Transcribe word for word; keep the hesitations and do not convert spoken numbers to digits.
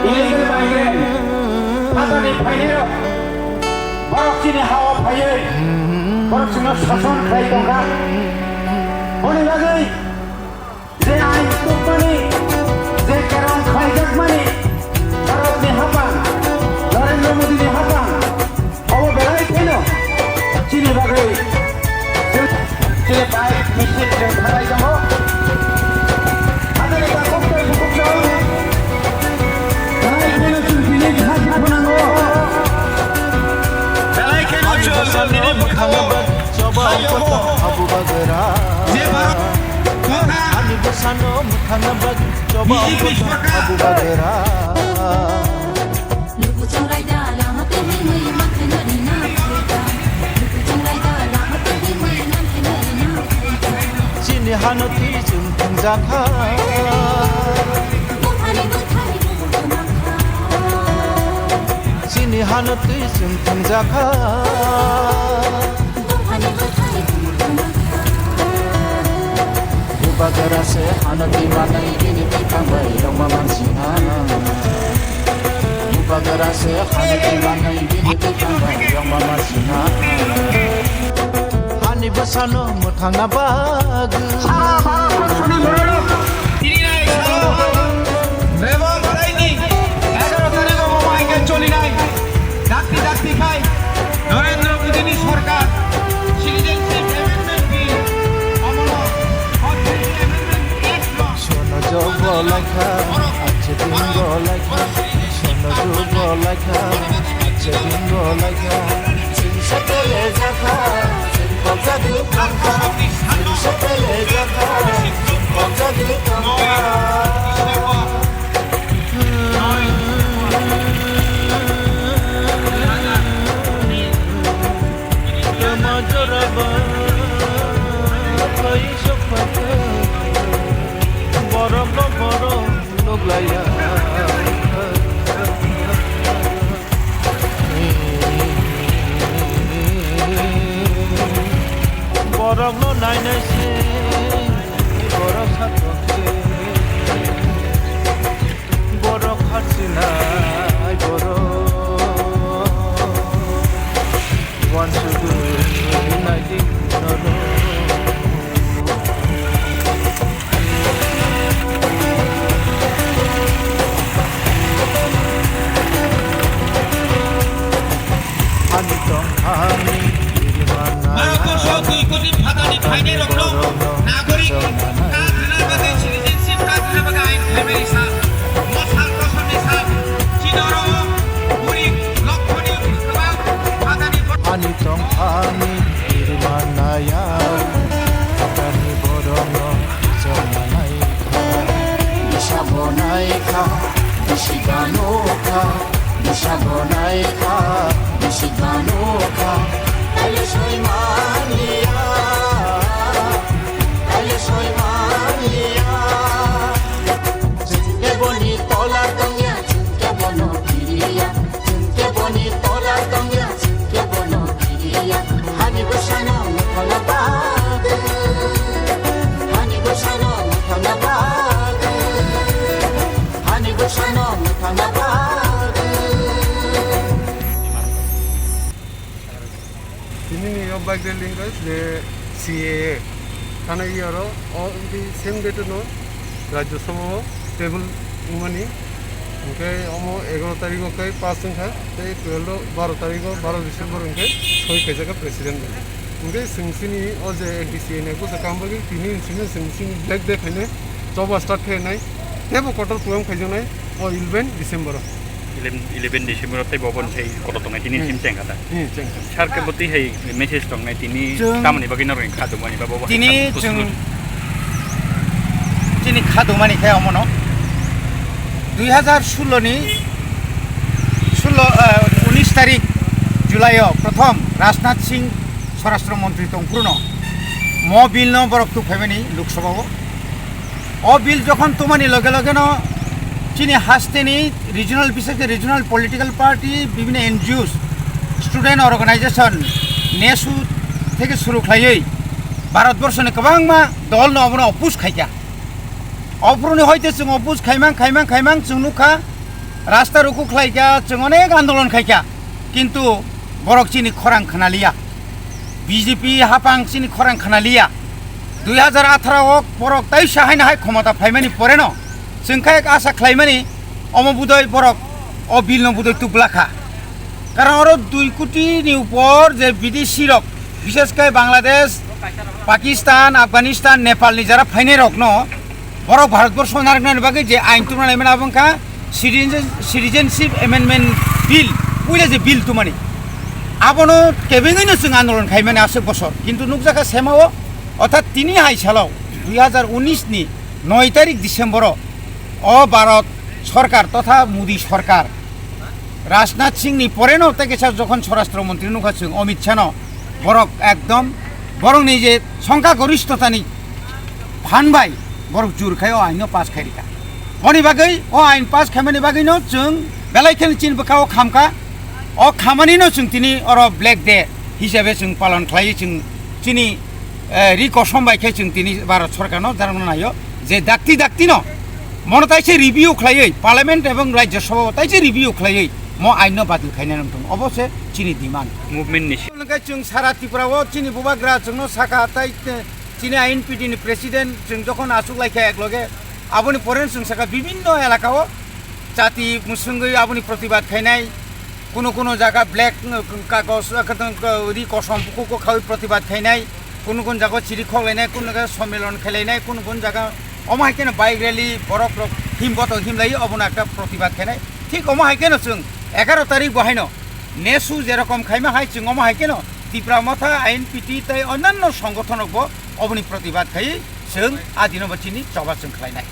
Illegal migrant, phatani phainairok, borok chini ha-o phaiwi, borok chwngno sason khlai tongkha. Boni bagwi je ain tubmani, je kerong khlaijakmani, Bharatni haphang, Narendra Modini haphang, Obo belai kheno chini bagwi chwng chini bike misil chwng thanai tongo. Hathani takhuk tei bukhuk chwng belai kheno chwng tini kha kha phanango. Belai kheno chwng tini bwkhango thaio. Jeba kotha ani bwsano mwthangna bagwi choba B J P sorkar. Abu bagwi ra. Luku chongraida lama tei himwi mankhe nani na phaikha. Luku chongraida lama tei himwi mankhe nani na phaikha. Chini hano twi chwng thwngjakha. Buphani bwthai buphang kha. Chini hano twi chwng thwngjakha. Buphani bwthai buphang kha. Bubagra se hano twi manwi bini bwkhang bai rwma mansinha. Bubagra se hano twi manwi bini bwkhang bai rwma mansinha. Hani bwsano mwthangna bagwi. Sara Bharat borokni borok tini nai salo Rebol Taini egaro tarikh o bo hai khe cholinai. Dakti dakti khai Narendra Modini sorkar Citizenship Amendment Bill omono Constitution Amendment Act no Sono jogo laikha, ache bingo laikha, sono jogo laikha, ache bingo laikha. Chwng satele jakha, chwng kok jagwi tongkha, chwng satele jakha, chwng kok jagwi tongkha. Borok no borok nuklaiya. Borok no nainai se, borok satokhe. Borok kharchinai borok. Wansugwi naidi norok. Ani tongthani Bharatbhorsho dui koti phatani phainairokno nagorik card rwna bagwi citizenship card rwna bagwi ain khlaimani sal. O sal kosorni sal. Chini oro o burik lokhoni kwbang phatani ani tongthani kirmanaya ani borokno chongmanai kha. Bisa bonai kha, bisi gano kha. Bisa bonai kha, bisi gano kha, taile soi manliya, taile soi manliya. Chwng khe boni tola tongya, chwng khe bono kiriya, chwng khe boni tola tongya, chwng khe bono kiriya. Hani bwsano mwthangna bagwi, hani bwsano mwthangna bagwi. Ani bwsano mwthangna bagwi. Tini ni o bike rally hwnkhe je C A A. Thana iyaro o wngkhe same date no Rajya Sabha o table wngmani. Hwnkhe omo egaro tarikh o khe pass wngkha, tei twelve o baro tarikh o baro December hwnkhe soi khaijak kha president bai. Hwnkhe chwng chini o je A D C A ni bwsa kaham bagwi tini ni simi chwng chini black day khainai, choba start khainai, teibo kotor program khaijaknai o eleven December o. Eleven, eleven December o teibo obo ni sai kotor tongnai tini Hmm. sim chengkha ta. Hmm, chengkha. Sir khe bwtwi hai message tongnai tini Chwng tamoni bagwi norokni kha dongmani ba bo hai tini kha chwng duslu. Chini kha dongmani khe omono dui hazar sullo ni sullo, eh, unis tarik July o prothom Rajnath Singh Swarashtra Montri tongphuru no mo bill no borok tubphaimani Lok Sabha o. O bill jokhon tubmani loge loge no chini haste ni regional, bishes khe regional political party, bibhinno N G Os, student organization, nesu theke suru khlaiwi Bharat Borsho ni kwbangma dol no obono oppose khaikha. Ophuruni hoite chwng oppose khaimang, khaimang, khaimang chwng nukha, rasta ruku khlaikha, chwng onek andolon khaikha, kintu borok chini khorang khnaliya, B J P hapang chini khorang khnaliya. Dui hazar atharo o borok taisa haino hai khomota phaimani poreno chwng khe asa khlaimani omo budoi borok o bill no budoi tuplakha. Karon oro dui koti ni upor je bidesi rok, bishes khe Bangladesh, Pakistan, Afghanistan, Nepal ni jara phainai rok no borok Bharat borso narwknani bagwi je ain tubuna laimani abo wngkha Citizen-, Citizenship Amendment Bill, puila je bill tumani. Abono kebengwi no chwng andolon khaimani aswk bosor. Kintu nukjakha semao, orthat tini hai salo dui hazar unis ni noi tarik December o, o Bharat sorkar totha Modi sorkar Rajnath Singh ni poreno tei kisa jokhon Swarashtra Montri nukha chwng Amit Shah no, borok ekdom borokni je songkha gorishtotani phan bai borok jur khai o ain no pass khai rikha. Boni bagwi o ain pass khaimani bagwi no chwng belai kheno chini bwkha o khamkha. O khamani no chwng tini oro Black Day hisabe chwng palon khlai chwng chini, eh, ri kosom bai khe chwng tini Bharat sorkar no jarwkna naio je dakti dakti no mono taise review khlaiwi, Parliament ebong Rajya Sabha o taise review khlaiwi mo ain no badil khaina nang thung, obo se chini demand. Movement ni si- Hwnkhai chwng sara Tripura o chini bubagra chwngno sakha tai, eh, chini I N P T ni president chwng jokhon achuk laikha ekloge, aboni pore chwng sakha bibinno elaka o jati mwswngwi aboni protibad khainai, kuno kuno jaga black, eh, kagos, eh, ri kosom bukugo khawi protibad khainai. Kunu kunu jaga chiri khok lainai, kunu jaga sommelon khe lainai, kunu kunu jaga omo hai kheno bike rally, borok rok him boto him lai obono ekta protibad khainai. Thik omo hai kheno chwng egaroh tarik bo haino nesu jerokom khaima hai chwng omo hai kheno Tipra Motha, I N P T tei onyanno songothon rok bo oboni protibad khaiwi chwng a dino bo chini choba chwng khlainai.